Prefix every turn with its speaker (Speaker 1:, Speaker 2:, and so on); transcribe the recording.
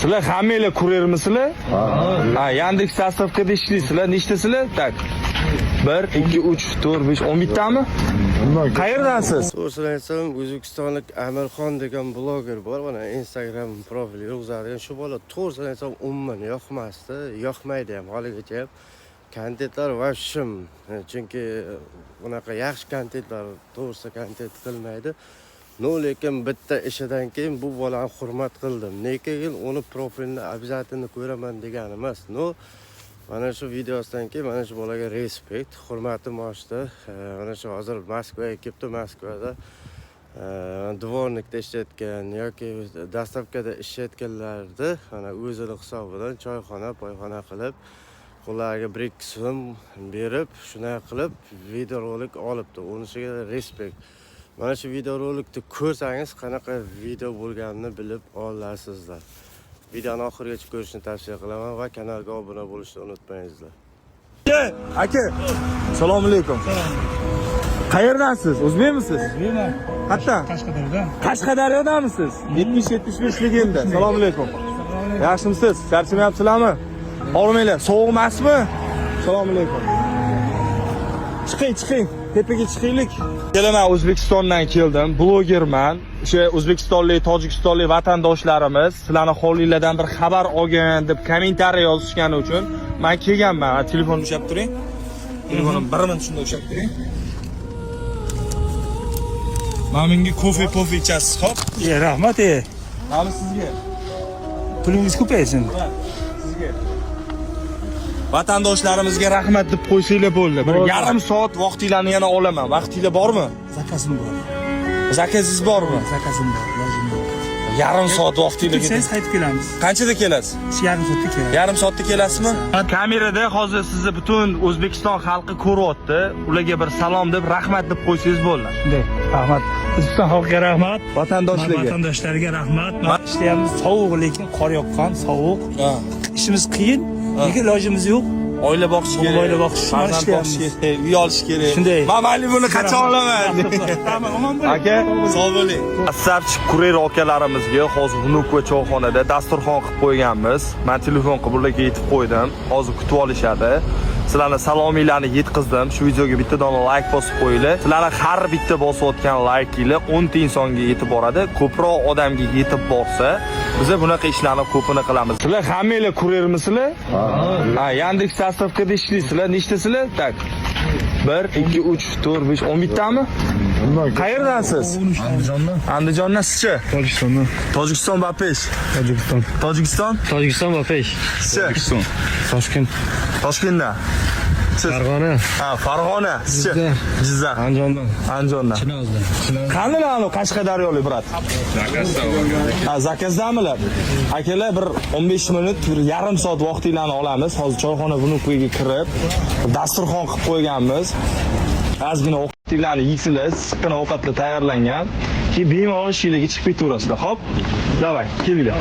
Speaker 1: Sizlar hammanglar kurermisizlar? Ha, Yandex доставка da ishlaysizlar. Nechtasizlar? Так. 1 2 3 4 5 11 tami? Qayerdansiz?
Speaker 2: To'g'risini aytsam, o'zbekistonlik Amirxon degan bloger bor, mana Instagram profili yurg'izadigan shu bola, to'g'risini aytsam, umuman yoqmasdi, yoqmaydi ham haligacha ham. Kontentlar вообще, chunki unaqa yaxshi kontentlar, to'g'risi, kontent qilmaydi. Но lekin bitta ishidan keyin bu bolani hurmat qildim. Lekin uni profilini обязательно ko'raman degani emas. Но mana shu videosidan keyin mana shu bolaga респект, hurmatim oshdi. Mana shu hozir Moskvaga kelibdi, Moskvada дворник da ishlayotgan yoki доставка da ishlayotganlarni mana o'zini hisobidan choyxona, poyxona qilib, qo'llariga 1-2 so'm berib, shunaqa qilib videorolik olibdi. Unisiga респект. Mana shu videorolikni ko'rsangiz, qanaqa video bo'lganini bilib olasizlar. Videoni oxirigacha ko'rishni tavsiya qilaman va kanalga obuna bo'lishni unutmangizlar.
Speaker 1: Aka, assalomu alaykum. Qayerdansiz? O'zbekmisiz?
Speaker 3: O'zbekman.
Speaker 1: Qayerdan?
Speaker 3: Qashqadaryodan.
Speaker 1: Qashqadaryodanmisiz? 70-75 legenda. Assalomu alaykum. Yaxshimisiz? Charchamayapsizlarmi? Og'rimanglar. Sovuq emasmi? Assalomu alaykum. Chiqing, chiqing. Tepaga chiqaylik. Kelaman, O'zbekistondan keldim. Blogerman. O'sha o'zbekistonlik, tojikistonlik vatandoshlarimiz sizlarni hovlinglardan bir xabar olgin deb kommentariy yozishgani uchun men kelganman. Telefonni ushlab turing. Telefonim bir minut shunda ushlab turing. Mana bunga kofe pofe ichasiz, xo'p?
Speaker 3: E, rahmat e.
Speaker 1: Mana sizga.
Speaker 3: Pulingiz ko'paysin.
Speaker 1: Sizga. Vatandoshlarimizga rahmat deb qo'ysanglar bo'ldi. Bir yarim soat vaqtinglarni yana olaman. Vaqtinglar bormi?
Speaker 3: Заказ im bor.
Speaker 1: Заказ ingiz bormi?
Speaker 3: Заказ im bor, lozim yo'q.
Speaker 1: Yarim soat vaqtinglar
Speaker 3: Ketsangiz, qaytib kelamiz.
Speaker 1: Qanchada kelasiz?
Speaker 3: Yarim soatda kelamiz.
Speaker 1: Yarim soatda kelasizmi? Kamerada hozir sizni butun O'zbekiston xalqi ko'ryapti. Ularga bir salom deb, rahmat deb qo'ysangiz bo'ldi.
Speaker 3: Shunday, rahmat. O'zbekiston xalqiga rahmat.
Speaker 1: Vatandoshlarga.
Speaker 3: Vatandoshlarga rahmat. Mana ishlayapmiz, sovuq, lekin qor yoqqan, sovuq. Ishimiz qiyin, lekin ilojimiz yo'q.
Speaker 1: Oila boqish kerak.
Speaker 3: Oila boqish, mana
Speaker 1: farzand boqish
Speaker 3: ishlayapmiz.
Speaker 1: Kerak, uy olish kerak.
Speaker 3: Shunday.
Speaker 1: Man mayli, buni qachon olaman?
Speaker 3: Rahmat, omon bo'ling.
Speaker 1: Aka, sog' bo'ling. Asarchi kurer akalarimizga hozir Vnukovo choyxonada dasturxon qilib qo'yganmiz. Men telefon qilib ularga yetib qo'ydim. Hozir kutib olishadi. Sizlarni salominglarni yetkazdim. Shu videoga bitta dona layk bosib qo'yinglar. Sizlarni har bitta bosayotgan laykinglar 10 ta insonga yetib boradi. Ko'proq odamga yetib borsa, biz bunaqa ishlarni ko'pini qilamiz. Sizlar hammanglar kurermisizlar? Ha, Yandex доставка da ishlaysizlar. Nechtasizlar? Так. 1 2 3 4 5 11 tami? Qayerdansiz?
Speaker 4: Andijondan.
Speaker 1: Andijondan, sizchi?
Speaker 4: Tojikistondan.
Speaker 1: Tojikiston ba pesh.
Speaker 4: Tojikiston.
Speaker 1: Tojikiston?
Speaker 5: Tojikiston va pesh.
Speaker 1: Sizchi?
Speaker 4: Tojikiston. Toshkent.
Speaker 1: Toshkentdan. Siz?
Speaker 5: Farg'ona.
Speaker 1: Ha, Farg'ona. Sizchi? Jizzax.
Speaker 5: Andijondan.
Speaker 1: Andijondan.
Speaker 5: Chinozdan.
Speaker 1: Qani anu Qashqadaryolik брат? Ha, заказ damilar? Akalar, bir 15 minut, bir yarim soat vaqtinglarni olamiz. Hozir choyxona Vnukovoga kirib, dasturxon qilib qo'yganmiz. Ozgina ovqatinglarni yeysizlar, issiqqina ovqatlar tayyorlangan. Keyin bemalol ishinglarga chiqib ketaverasizlar, xo'p? Давай, kelinglar.